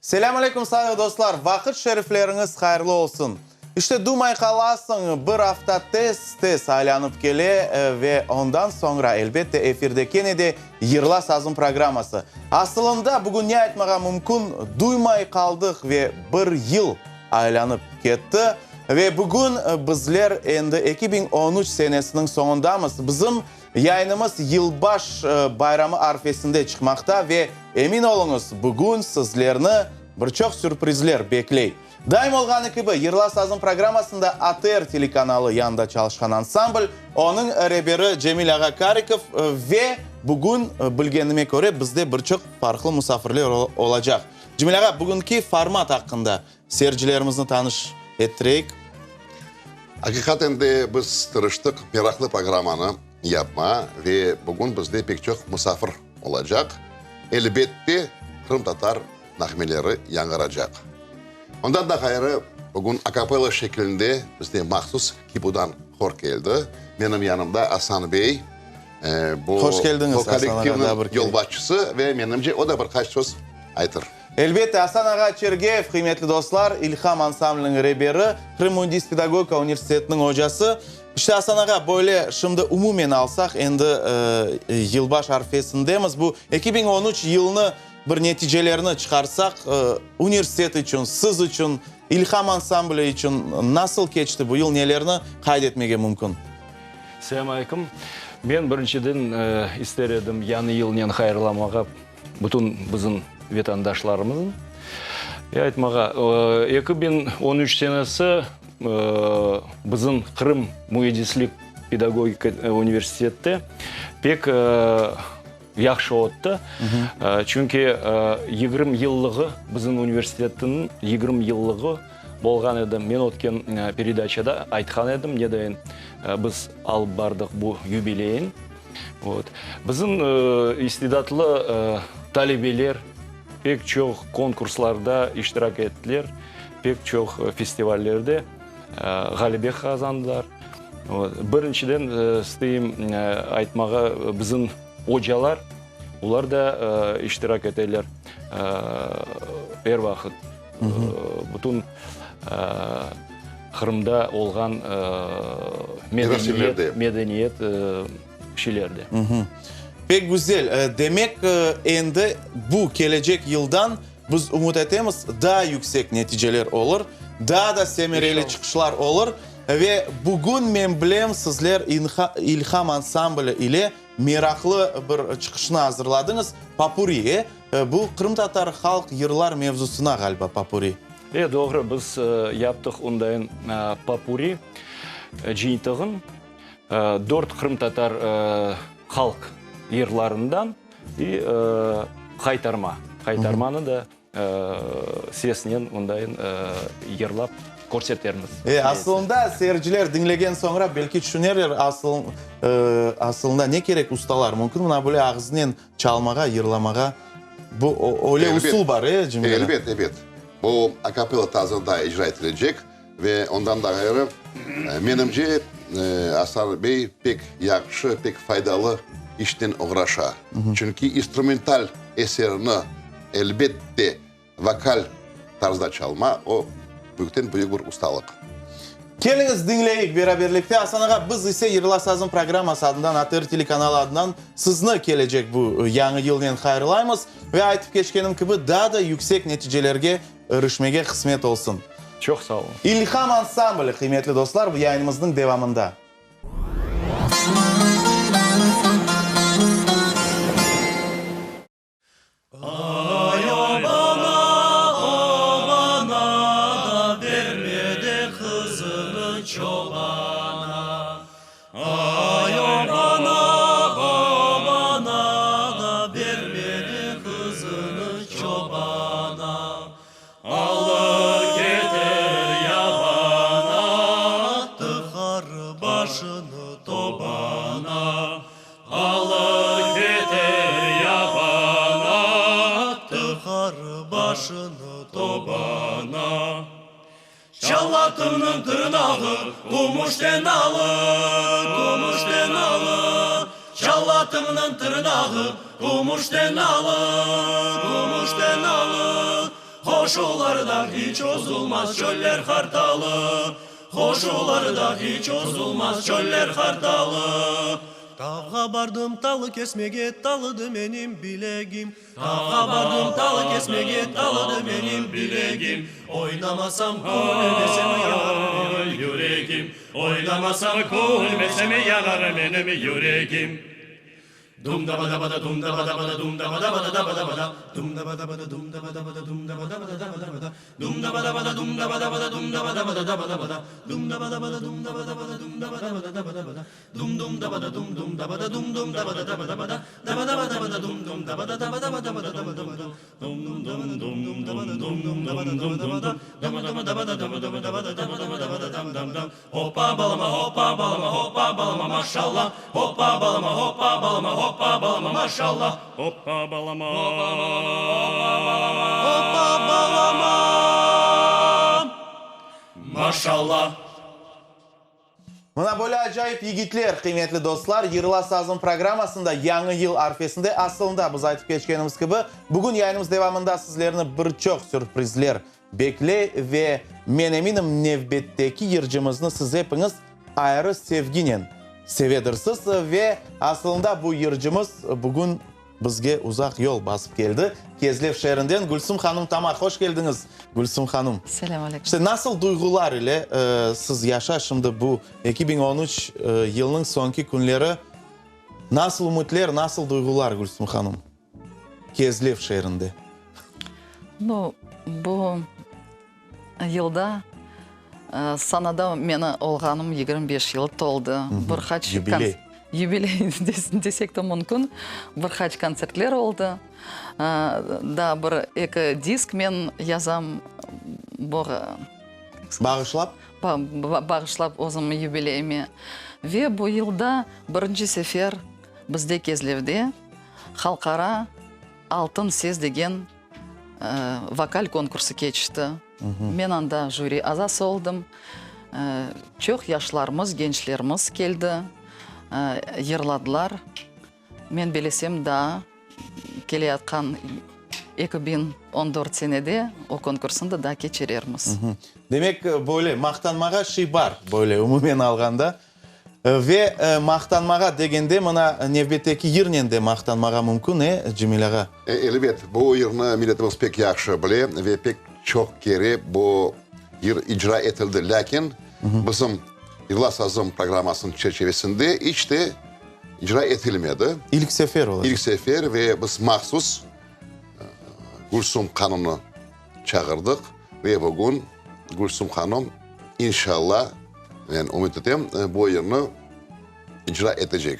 Selâm aleyküm sadıq dostlar, vaqıt şerifleriñiz hayırlı olsun. İşte dumay qalasıñ, bir afta tez-tez aylanıp kele ve ondan soñra, elbette, efirde kene de Yırla sazım programması. Asılında, bugün ne aytmağa mümkün, duymay qaldıq ve bir yıl aylanıp ketti. Ve bugün bizler endi 2013 senesiniñ soñundamız. Bizim Yayınımız yılbaş bayramı arfesinde çıqmaqta ve, emin oluñız, bugün sizlerni bir çoq sürprizler bekley. Daim olğanı kibi, Yırla sazım programmasında ATR telekanalı yanında çalışqan ansambl, onıñ reberi Cemil ağa Karikov ve bugün, bilgenime köre, bizde bir çoq farqlı musafirler olacaq. Cemil ağa, bugünki format aqqında seyircilerimizni tanış ettireyik. Aqiqaten de biz tırıştıq meraqlı programmanı yapma ve bugün bizde pek çoq musafir olacaq. Elbette, qırımtatar nağmeleri yañğıracaq. Ondan da ğayrı, bugün akapella şeklinde bizde mahsus KİPUdan hor keldi. Menim yanımda Asan bey, bu Hoş keldiñiz, Asan ağa, daa bir kollektivniñ yolbaşçısı ve menimce o da bir qaç söz aytır. Elbette, Asan ağa Çergeyev, qıymetli dostlar, İlham ansambliniñ reberi, Qırım müendis pedagogika universitetiniñ ocası. İşte, Asan ağa, böyle şimdi umumen alsaq, endi yılbaş arfesindemiz, bu 2013 yılnı bir neticelerini çıqarsaq, universitet içün, siz içün, İlham ansambli içün nasıl keçti bu yıl, nelerni qayd etmege mümkün? Selâm aleyküm. Men birinciden ister edim yañı yılnen hayırlamağa Bütün bizim vetandaşlarımıznı. E, aytmağa, 2013 senesi bizim Qırım müendislik pedagogika universitette pek yahşı ötti. Çünki 20 yıllığı, bizim universitetniñ 20 yıllığı bolğan edi. Men ötken peredaçada aytqan edim, ne dayın biz alıp bardıq bu yubileyin. Vot. Bizim istidatlı talebeler pek çoq konkurslarda iştirak ettiler, pek çoq festivallerde ğalebe qazandılar. Vot. Birinciden isteyim aytmağa, bizim ocalar, olar da iştirak eteler er vaqıt. Bütün Qırımda olğan medeniyet, medeniyet şeylerde. Pek güzel. Demek, endi bu kelecek yıldan biz ümüt etemiz, daa yüksek neticeler olur, daa da semereli çıqışlar olur. Ve bugün, men bilem, sizler İlham ansambli ile meraqlı bir çıqışnı azırladıñız, Popuri, e? Bu qırımtatar halq yırlar mevzusına ğaliba popuri. E, doğru, biz yaptıq ondayın popuri cıyıntığın, dört qırımtatar halq yırlarından i qaytarma, qaytarmanı da Sesnen ondayın yırlap körsetermiz. E, asılında seyirciler diñlegen soñra belki tüşünerler, asıl, asılında ne kerek ustalar, mümkün mına böyle ağıznen çalmağa, yırlamağa, bu öyle usul bar, e, Cemil ağa? Elbet, elbet. Bu akapella tarzında icra etilecek ve ondan da ğayrı, menimce, Asan bey pek yahşı, pek faydalı işnen oğraşa. Çünki instrumental eserni Elbette, vokal tarzda çalma, o, büyükten büyük bir ustalıq. Keliñiz, diñleyik beraberlikte Asan ağa, biz ise Yırla sazım programması adından, ATR telekanalı adından sizni kelecek bu yañı yılnen hayırlaymız ve aytıp keçkenim kibi, daa da yüksek neticelerge irişmege qısmet olsun. Çoq sağ oluñ. İlham ansambli, qıymetli dostlar, bu yayınımıznıñ devamında. Ay obana, obana da bermedi qızını çobana. Ay obana, obana da bermedi qızını çobana. Alır keter yabana, tıqar başını tobana. Alır keter yabana, tıqar başını tobana. Çalatımnıñ tırnağı gümüşten alı, gümüşten alı. Çalatımnıñ tırnağı gümüşten alı, gümüşten alı. Qoşularda iç ozulmaz çöller qartalı, Qoşularda iç ozulmaz çöller qartalı. Tavğa bardım talı kesmege, talıdı menim bilegim. Tavğa bardım talı kesmege, talıdı menim bilegim. Oynamasam, külmesem yanar menim yüregim. Oynamasam, külmesem yanar menim yüregim. Dum da ba da ba da dum da ba da ba da dum da ba da ba da da ba da ba da dum da ba da ba da dum da ba da ba da dum da ba da ba da da ba da ba da dum da ba da ba da dum da ba da ba da dum da ba da ba da da ba da ba da dum da ba da ba da dum da ba da ba da dum da ba da ba da da ba da ba da dum dum da ba da dum dum da ba da dum dum da ba da da ba da ba da da ba da ba da ba da dum dum da ba da da ba da ba da ba da da ba da ba da dum dum dum dum dum da ba da dum dum da ba da da ba da ba da da ba da ba da ba da da ba da ba da ba da da ba da ba da ba da dam dam dam Hoppa balama hoppa balama hoppa balama maşallah Hoppa balama hoppa balama hoppa balama maşallah Hoppa balama hoppa balama maşallah. Mına böyle acayip yigitler, qıymetli dostlar, Yırla sazım programmasında Yañı yıl arfesinde, asılında biz aytıp keçkenimiz kibi, bugün yayınımız devamında sizlerni bir çoq sürprizler Bekley ve men eminim, nevbetteki yırcımıznı siz epiñiz ayrı sevginen sevedirsiz. Ve asılında bu yırcımız bugün bizge uzaq yol basıp keldi. Kezlev şeerinden Gülsüm hanım Tamaq. Hoş keldiñiz, Gülsüm hanım. Selâm aleyküm. İşte nasıl duyğular ile siz yaşa şimdi bu 2013 yılnıñ soñki künleri, nasıl ümütler, nasıl duyğular, Gülsüm hanım? Kezlev şeerinde. Nu, bu yılda sanada meni olğanım 25 yıl toldı. Bir qaç Yubiley. Yubiley desek de mümkün. Bir qaç kontsertler oldı. Daa bir eki disk men yazam. Bağışlap? Bağışlap özüm yubileyime. Ve bu yılda birinci sefer bizde Kezlevde Halqara Altın ses degen vokal konkursı keçti. Men anda jüri azası oldım. Çoq yaşlarımız, gençlerimiz keldi, yırladılar. Men belesem, daa keleyatqan 2014 senede o konkursnı da daa keçirermiz. Demek, böyle maqtanmağa şey bar, böyle umumen alğanda. Ve maqtanmağa degende, mına, nevbetteki yırnen de maqtanmağa mümkün, e, Cemil ağa? Elbet, bu yırnı milletimiz pek yahşı bile ve pek çoq kere bu yır icra etildi. Lâkin bizim Yırla sazım programmasınıñ çerçevesinde iç de icra etilmedi. İlk sefer olacaq. İlk sefer ve biz mahsus Gülsum hanımnı çağırdıq ve bugün Gülsum hanım, inşallah, men ümüt etem, bu yırnı icra etecek.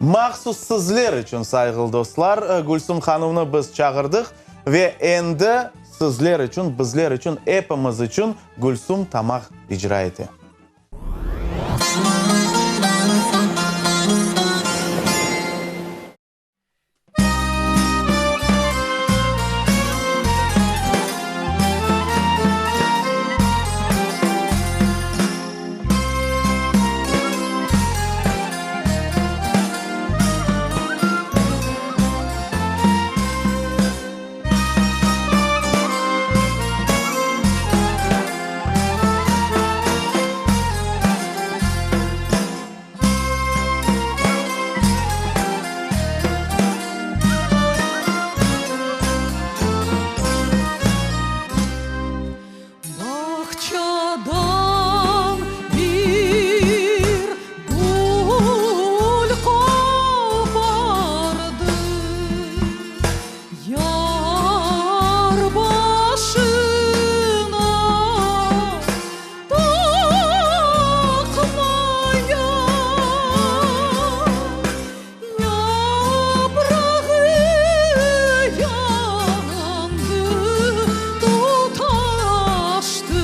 Mahsus sizler içün, sayğılı dostlar, Gülsum hanımnı biz çağırdıq ve endi sizler içün, bizler içün, epimiz içün Gülsum Tamaq icra ete. Bağçadan bir gül qopardım, Yar başına taqmaya, Yaprağı yandı, tutaştı.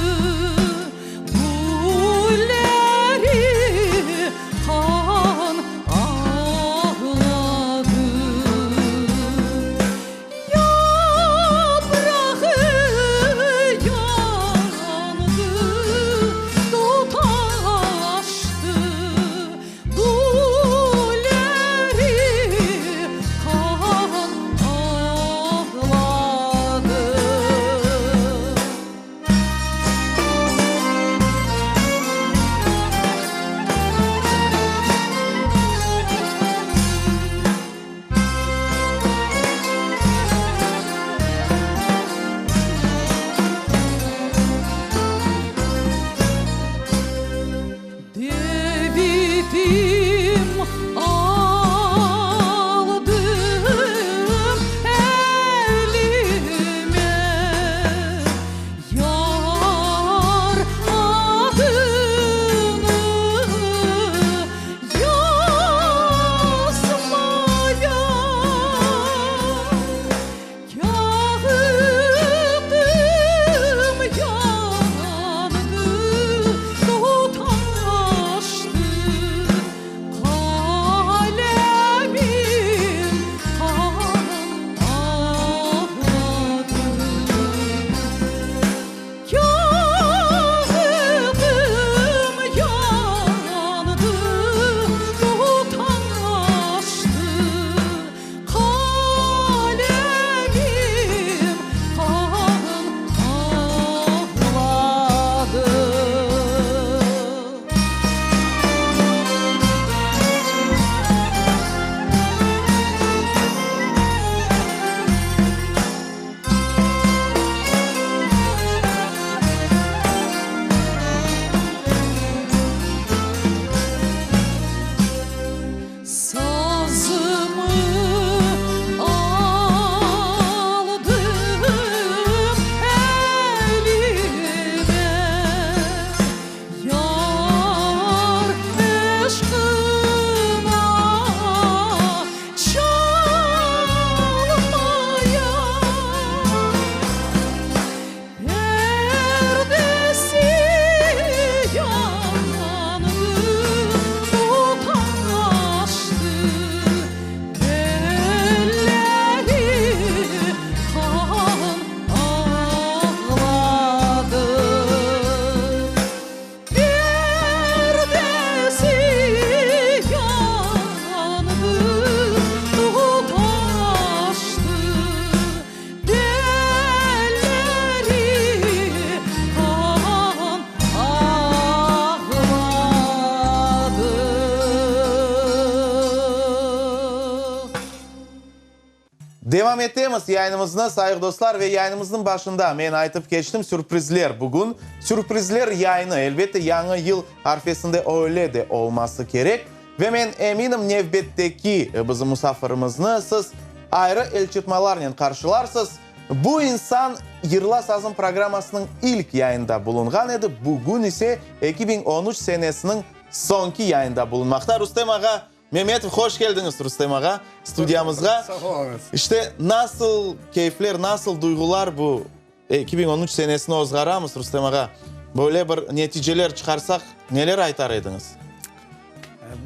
Devam etemiz yayınımıznı, sayıq dostlar, ve yayınımıznıñ başında men aytıp keçtim, sürprizler bugün, sürprizler yayını, elbette, Yañı yıl arfesinde öyle de olması kerek. Ve men eminim, nevbetteki bizim musafirimizni siz ayrı elçırpmalarnen qarşılarsız. Bu insan Yırla sazım programmasınıñ ilk yayında bulunğan edi, bugün ise 2013 senesiniñ soñki yayında bulunmaqta. Rustem ağa Memetov, hoş keldiñiz, Rustem ağa, studiyamızğa. Sağ oluñız. İşte, nasıl keyfler, nasıl duyğular bu 2013 senesini ozğaramız, Rustem ağa? Böyle bir neticeler çıqarsaq, neler aytar ediñiz?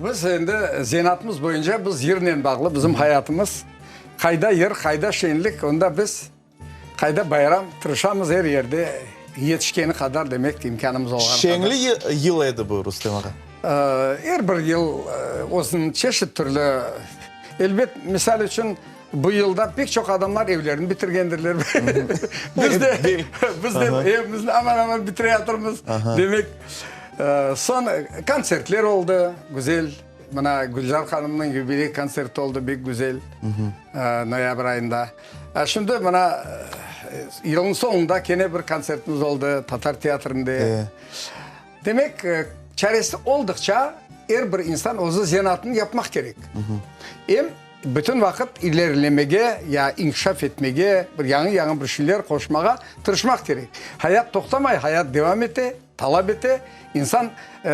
Biz endi zenaatımız boyunca biz yırnen bağlı, bizim hayatımız. Qayda yır, qayda şenlik, onda biz, qayda bayram, tırışamız er yerde yetişkeni qadar, demek, imkânımız olğanı qadar. Şeñli yıl edi bu, Rustem ağa. Er bir yıl özüniñ çeşit türlü, elbet, misal içün, bu yılda pek çoq adamlar evlerini bitirgendirler. Biz de, biz de evimizni aman-aman bitireyatırmız, demek. Soñ kontsertler oldı, güzel. Mına Gülzar hanımnıñ yubiley kontserti oldı, bek güzel, noyabr ayında. Şimdi mına yılnıñ soñunda kene bir kontsertimiz oldı Tatar teatrinde. Demek, çaresi oldıqça er bir insan özü zenaatını yapmaq kerek. Em bütün vaqıt ilerilemege ya inkişaf etmege, bir yañı-yañı bir şeyler qoşmağa tırışmaq kerek. Hayat toqtamay, hayat devam ete, talap ete, insan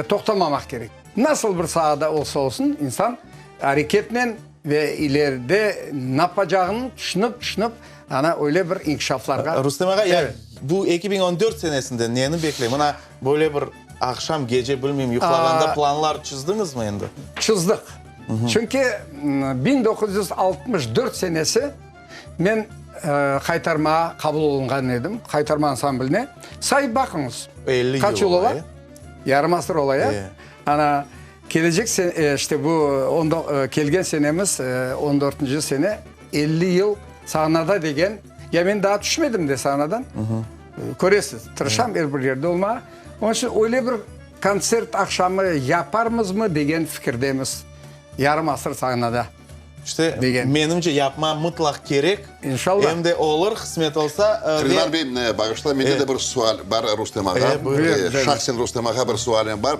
toqtamamaq kerek. Nasıl bir saada olsa olsun, insan areketnen ve ileride napacağını tüşünip, tüşünip, ana öyle bir inkişaflarğa. Rustem ağa, ya bu 2014 senesinden neni bekley? Mına böyle bir aqşam, gece, bilmeyim, yuqlağanda planlar çızdıñızmı endi? Çızdıq. Çünki 1964 senesi men Qaytarmağa qabul olunğan edim, Qaytarma ansambline. Sayıp baqıñız, qaç yıl ola? Yarım asır ola, ya? Ana, kelecek sene, işte bu kelgen senemiz, on dörtünci sene, 50 yıl sahnada degen, ya men daa tüşmedim de sahnadan, köresiz, tırışam er bir yerde olmağa. Onıñ içün öyle bir kontsert aqşamı yaparmızmı degen fikirdemiz, yarım asır sahnada. İşte, menimce, yapma mıtlaq kerek. İnşallah. Em de olur, qısmet olsa. Ridvan bey, bağışla, mende de bir sual bar Rustem ağa. Şahsen Rustem ağa bir sualim bar.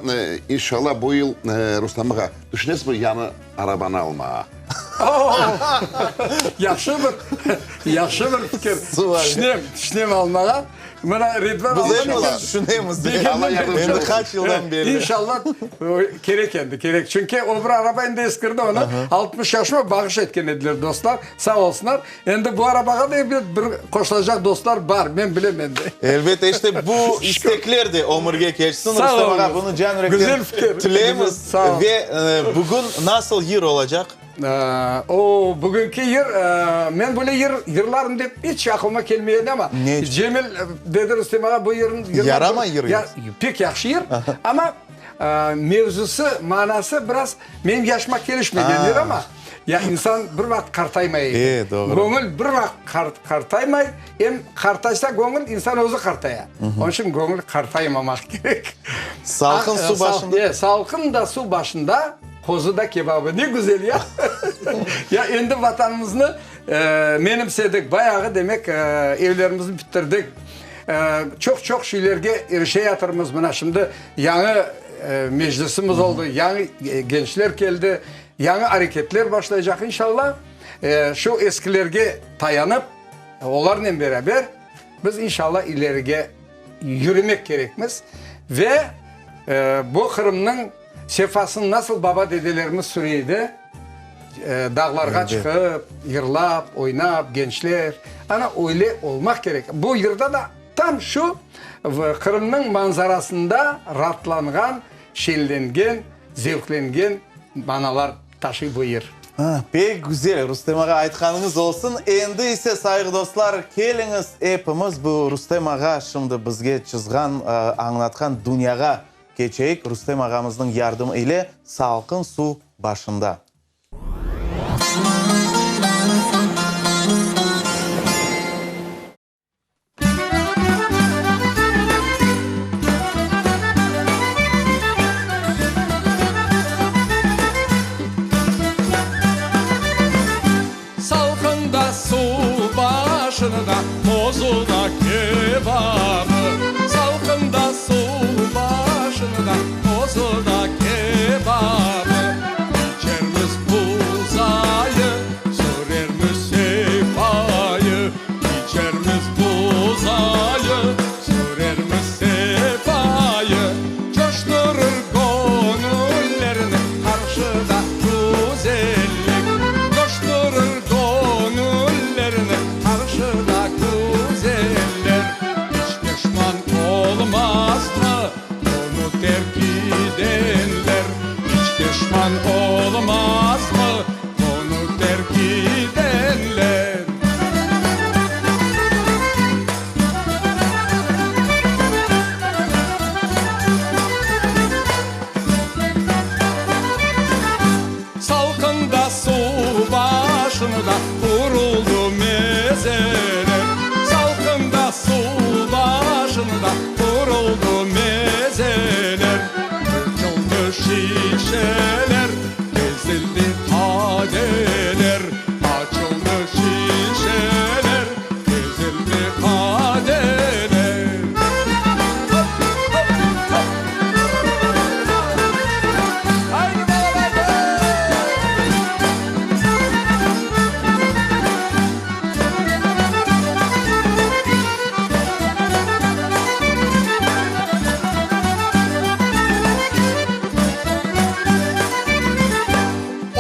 İnşallah, bu yıl, Rustem ağa, tüşünesizmi yañı arabanı almağa? Yahşı bir, yahşı bir fikir. Tüşünem, tüşünem almağa. Mına Ridvan Biz epimiz tüşünemiz. Endi qaç yıldan berli. İnşallah kerek endi, kerek. Çünki o bir araba endi eskirdi, onı 60 yaşıma bağış etken ediler dostlar, sağ olsunlar. Endi bu arabağa da elbet bir qoşulacaq dostlar bar, men bilem endi. Elbet, işte bu istekler de ömürge keçsin. Rustem ağa, bunı can yürekten tileymiz. Ve bugün nasıl yır olacaq? O, bugünki yır, men böyle yır yırlarım dep iç aqlıma kelmey edi, amma Cemil dedi Rustem ağa, bu yırnı yırlar. Yaramay yır yoqsa? Pek yahşı yır, amma mevzusı, manası biraz menim yaşıma kelişmegen yır, amma ya insan bir vaqıt qartaymay eken. Göñül bir vaqıt qartaymay, em qartaysa göñül, insan özü qartaya. Onıñ içün göñül qartaymamaq kerek. Salqın suv başında. Salqın da suv başında. Qozu da kebabı. Ne güzel ya! Ya endi Vatanımıznı menimsedik, bayağı demek evlerimizni bitirdik. Çoq-çoq şeylerge irişeyatırmız. Mına şimdi yañı meclisimiz oldı, yañı gençler keldi, yañı areketler başlaycaq. İnşallah, şu eskilerge tayanıp, olarnen beraber biz inşallah ilerige yürümek kerekmiz ve bu Qırımnıñ Sefasını nasıl baba-dedelerimiz süre edi, dağlarğa çıqıp, yırlap, oynap, gençler, ana öyle olmaq kerek. Bu yırda da tam şu Qırımnıñ manzarasında raatlanğan, şenlengen, zevqlengen manalar taşıy bu yır. Pek güzel, Rustem ağa, aytqanıñız olsun. Endi ise, sayğı dostlar, keliñiz epimiz bu Rustem ağa şimdi bizge çızğan, añlatqan dünyağa Keçeyik Rustem ağamıznıñ yardımı ile salqın suv başında. Salqında suv. Pişman olmazmı bunı terk idenler? Salqında suv başında quruldı mezeler, Salqında suv başında quruldı mezeler. Açıldı şişeler, tizildi qadeler, Açıldı şişeler, tizildi qadeler.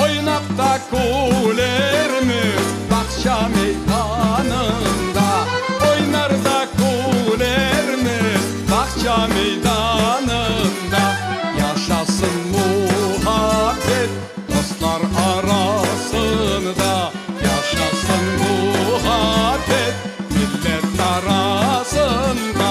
Oynap da külermiz bağça meydanında, Oynar da külermiz bağça meydanında. Yaşasın muhabbet dostlar arasında, Yaşasın muhabbet millet arasında,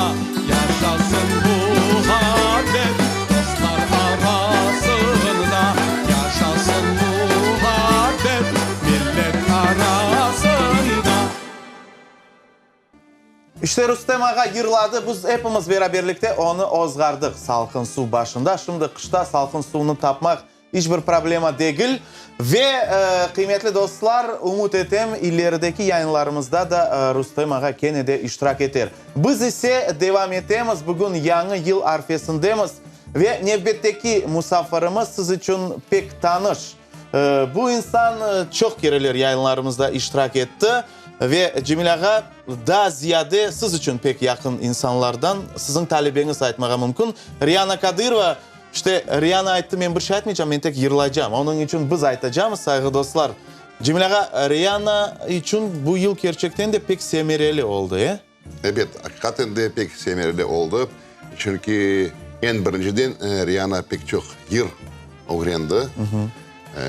Yaşasın muhabbet dostlar arasında, Yaşasın muhabbet millet arasında. İşte Rustem ağa yırladı, biz epimiz beraberlikte onı ozğardıq salqın suv başında. Şimdi qışta salqın suvnı tapmaq iç bir problema degil. Ve, qıymetli dostlar, ümüt etem, ilerideki yayınlarımızda da Rustem ağa kene de iştirak eter. Biz ise devam etemiz, bugün Yañı yıl arfesindemiz ve nevbetteki musafirimiz siz içün pek tanış. Bu insan çoq kereler yayınlarımızda iştirak etti ve Cemil ağa, daa ziyade siz içün pek yaqın insanlardan, siziñ talebeñiz aytmağa mümkün. Riana Kadırova, işte, Riana ayttı, men bir şey aytmaycam, men tek yırlaycam. Onıñ içün biz aytacamız, sayğı dostlar. Cemil ağa, Riana içün bu yıl kerçekten de pek semereli oldı, e? Ebet, aqiqaten de pek semereli oldı. Çünki eñ birinciden Riana pek çoq yır ögrendi.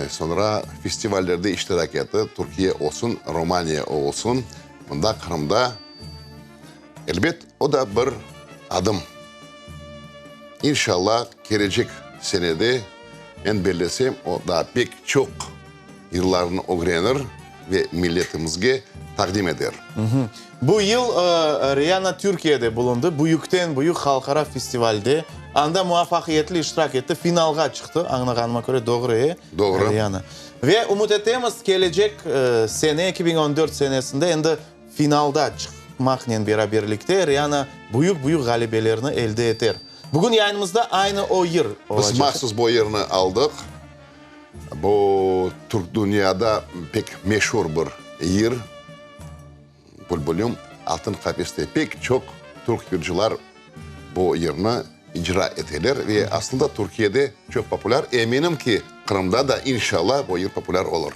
Soñra festivallerde iştirak etti, Türkiye olsun, Romaniya olsun, mında Qırımda. Elbet, o da bir adım. İnşallah, kelecek senede, men bellesem, o daa pek çoq yırlarnı ögrenir ve milletimizge taqdim eder. Bu yıl Riana Türkiyede bulundı, büyükten-büyük halqara festivalde. Anda muvafaqiyetli iştirak etti, finalğa çıqtı, añlağanıma köre, doğru, e, Doğru. Riana? Ve ümüt etemiz, kelecek sene, 2014 senesinde endi finalda çıqmaqnen beraberlikte Riana büyük-büyük ğalebelerni elde eter. Bugün yayınımızda aynı o yır olacaq. Biz mahsus bu yırnı aldıq. Bu türk dünyada pek meşur bir yır, Bülbülüm altın qafeste. Pek çoq türk yırcılar bu yırnı icra eteler ve aslında Türkiyede çoq populâr. Eminim ki, Qırımda da inşallah bu yır populâr olur.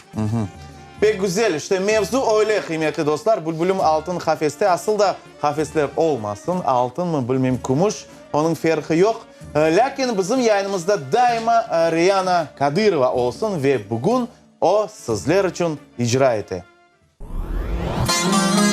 Pek güzel, işte mevzu öyle, qıymetli dostlar, Bülbülüm altın qafeste, asıl da qafesler olmasın, altınmı, bilmeyim, kümüş, onıñ ferqı yoq. Lâkin bizim yayınımızda daima Riana Kadırova olsun ve bugün o sizler içün icra ete. Bülbülüm.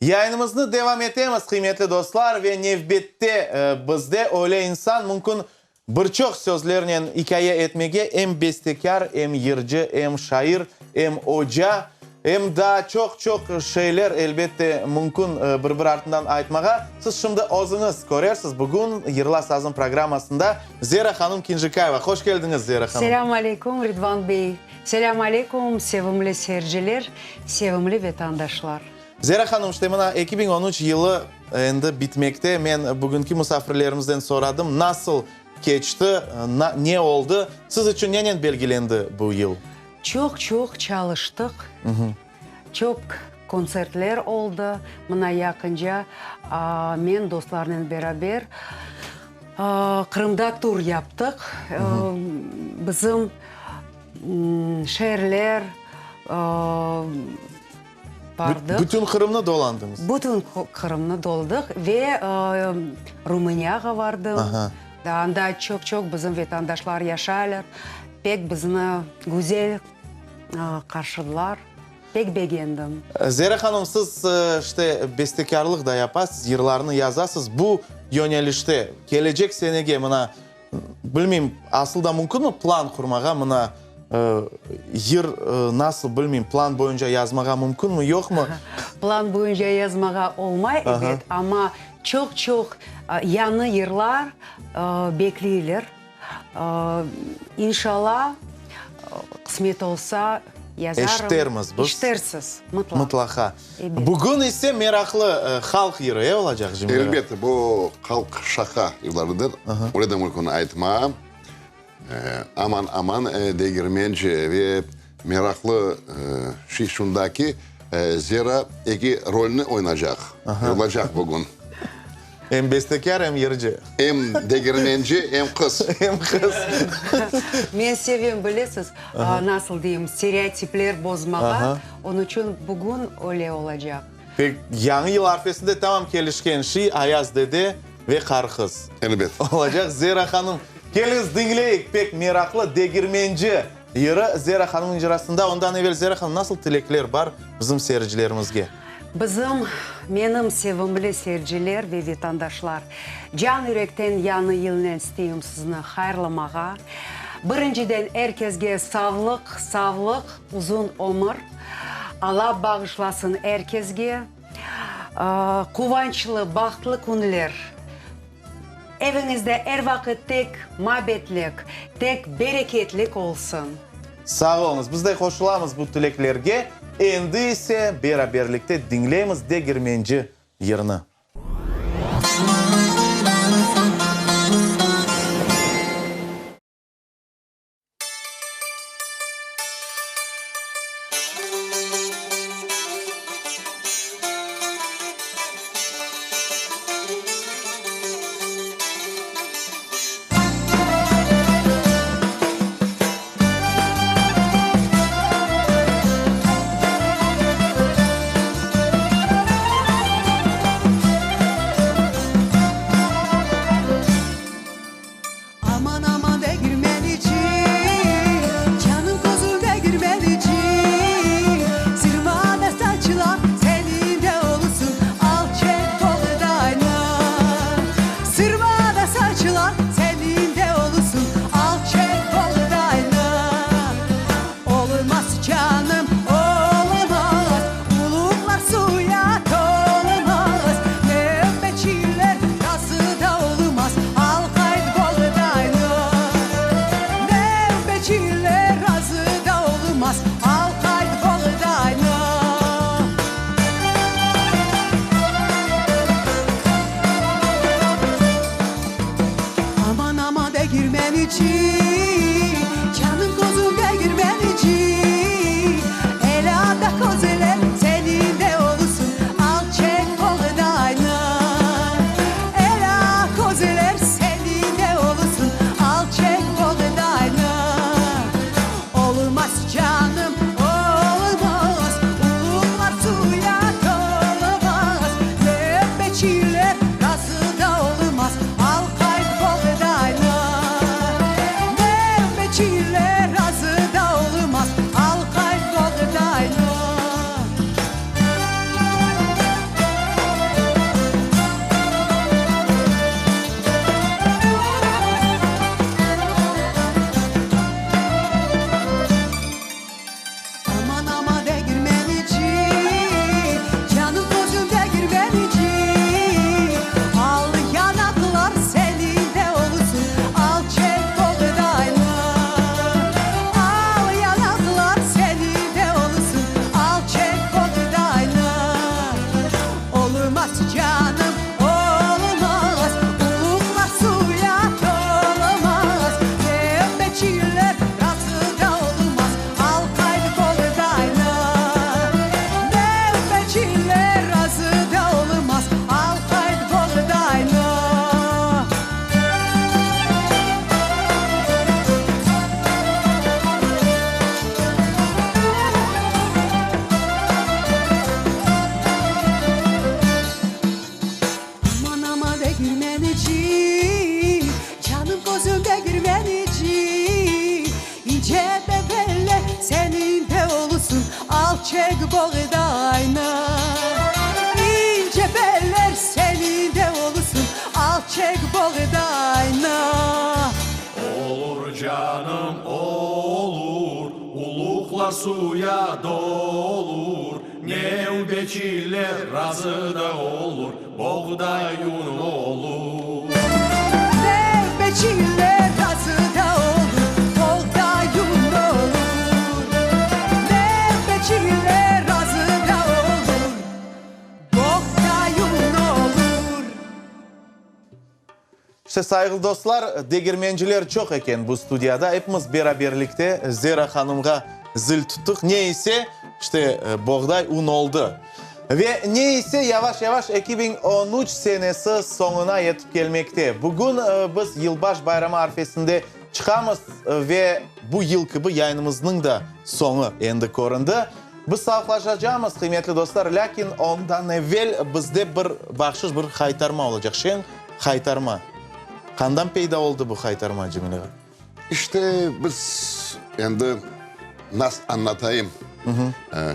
Yayınımıznı devam etemiz, qıymetli dostlar, ve nevbette bizde öyle insan, mümkün bir çoq sözlernen ikâye etmege, em bestekâr, em yırcı, em şair, em oca, em daa çoq-çoq şeyler, elbette, mümkün bir-bir artından aytmağa. Siz şimdi özüñiz körersiz, bugün Yırla sazım programmasında Zera hanım Kinjikayeva. Hoş keldiñiz, Zera hanım. Selâm aleyküm, Ridvan bey. Selâm aleyküm, sevimli seyirciler, sevimli vetandaşlar. Zera hanım, işte mına 2013 yılı endi bitmekte. Men bugünki musafirlerimizden soradım, nasıl keçti, ne oldı? Siz içün nenen belgilendi bu yıl? Çoq-çoq çalıştıq, çoq kontsertler oldı. Mına yaqınca men dostlarnen beraber Qırımda tur yaptıq. Bizim şeerler bardıq. Bütün Qırımnı dolandıñız? Bütün Qırımnı doldıq ve Rumıniyağa vardım. Anda çoq-çoq bizim vetandaşlar yaşaylar. Pek bizni güzel qarşıdılar. Pek begendim. Zera hanım, siz işte bestekârlıq da yapasız, yırlarnı yazasız. Bu yönelişte kelecek senege mına Bilmeyim, asıl da mümkünmi plan qurmağa, mına, yır nasıl, bilmeyim, plan boyunca yazmağa mümkünmi, yoqmı? Plan boyunca yazmağa olmay, ebet, amma çoq-çoq yañı yırlar bekleyler. İnşalla, qısmet olsa, yazarım. Eşitermiz biz. Eşitersiz, mıtlaq. Mıtlaqa. Bugün ise meraqlı halq yırı, e, olacaq, Cemile? Elbet, bu halq şaqa yırlarıdır, öyle de mümkün aytma. Aman, aman degirmenci ve meraqlı şey şunda ki, Zera eki rolni oynacaq, yırlacaq bugün. Em bestekâr, em yırcı. Em degirmenci, em qız. Em qız. Men sevem, bilesiz, nasıl deyim, stereotipler bozmağa, onıñ içün bugün öyle olacaq. Pek, Yañı yıl arfesinde tamam kelişken şey, Ayaz dede ve qar qız. Elbet. Olacaq. Zera hanım, keliñiz diñleyik, pek meraqlı Degirmenci yırı Zera hanımnıñ icrasında. Ondan evel, Zera hanım, nasıl tilekler bar bizim seyircilerimizge? Bizim, menim sevimli seyirciler ve vetandaşlar, can yürekten yañı yılnen isteyim sizni hayırlamağa. Birinciden, er kesge savlıq, savlıq, uzun ömür Alla bağışlasın er kesge. Quvançlı, bahtlı künler. Eviñizde er vaqıt tek mabetlik, tek bereketlik olsun. Sağ oluñız. Biz de qoşulamız bu tileklerge. Endi ise beraberlikte diñleymiz Degirmenci yırını. boğdaynı. İnce beller seniñ de olsun, al çek boğdaynı. Olur, canım, olur, uluqlar suya dolur, Nevbeçiler razı da olur, boğday un olur. Nevbeçiler razı da olur, boğday un olur. Nevbeçiler razı da olur, boğday un olur. İşte, sayğılı dostlar, degirmenciler çoq eken bu studiyada. Epimiz beraberlikte Zera hanımğa zil tuttıq. Ne ise, işte, boğday un oldı. Ve ne ise, yavaş-yavaş 2013 senesi soñuna yetip kelmekte. Bugün biz Yılbaş bayramı arfesinde çıqamız ve bu yıl kibi yayınımıznıñ da soñu endi köründi. Biz sağlıqlaşacamız, qıymetli dostlar, lâkin ondan evel bizde bir bahşış, bir haytarma olacaq. Şeñ haytarma. Qandan peyda oldı bu haytarma, Cemil ağa? İşte, biz endi nas añlatayım,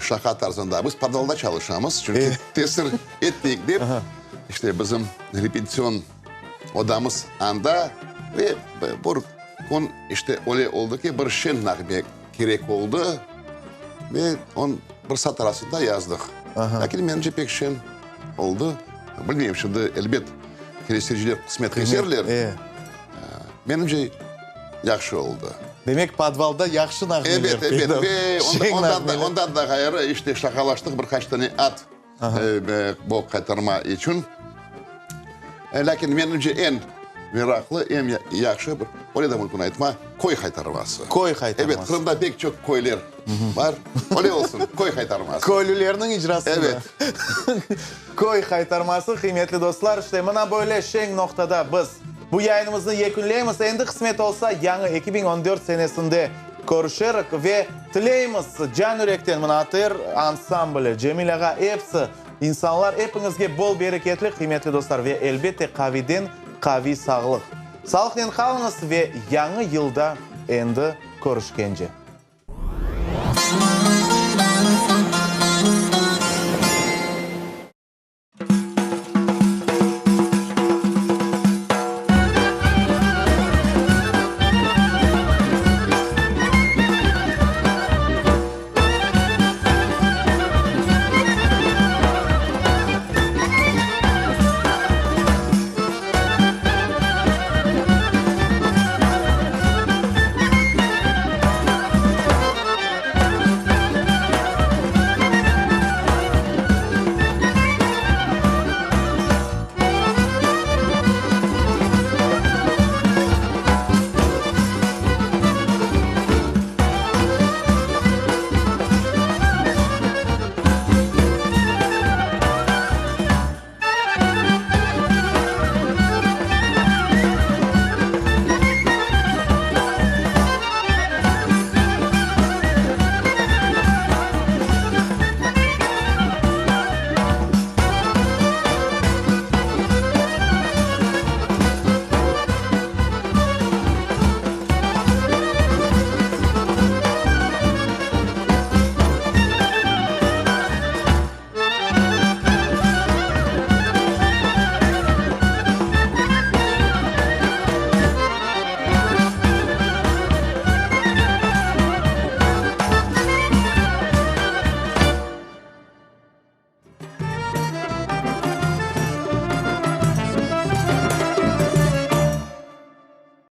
şaqa tarzında. Biz podvalda çalışamız, çünki tesir etmeyik dep, işte, bizim repetitsion odamız anda ve bir kün, işte, öyle oldı ki, bir şeñ nağme kerek oldı ve on bir saat arasında yazdıq. Lâkin menimce pek şeñ oldı. Bilmeyim, şimdi elbet teleseyirciler qısmet keserler. Menimce yahşı oldı. Demek, podvalda yahşı nağmeler Ebet, ebet. Ve ondan da, ondan da ğayrı, işte, şaqalaştıq bir qaç tane at bu qaytarma içün. Lâkin menimce eñ meraqlı, eñ yahşı bir, öyle de mümkün aytma, köy qaytarması. Köy qaytarması. Ebet, Qırımda pek çoq köyler bar. Öyle olsun, köy qaytarması. Köylülerniñ icrasında. Ebet. Köy qaytarması, qıymetli dostlar, işte mına böyle şeñ noqtada biz bu yayınımıznı yekünleymiz. Endi qısmet olsa, yañı 2014 senesinde körüşerik ve tileymiz can-yürekten mına ATR ansambli, Cemil ağa, episi insanlar, epiñizge bol bereketli, qıymetli dostlar, ve elbette qaviden qaviy sağlıq. Sağlıqnen qalıñız ve yañı yılda endi körüşkence.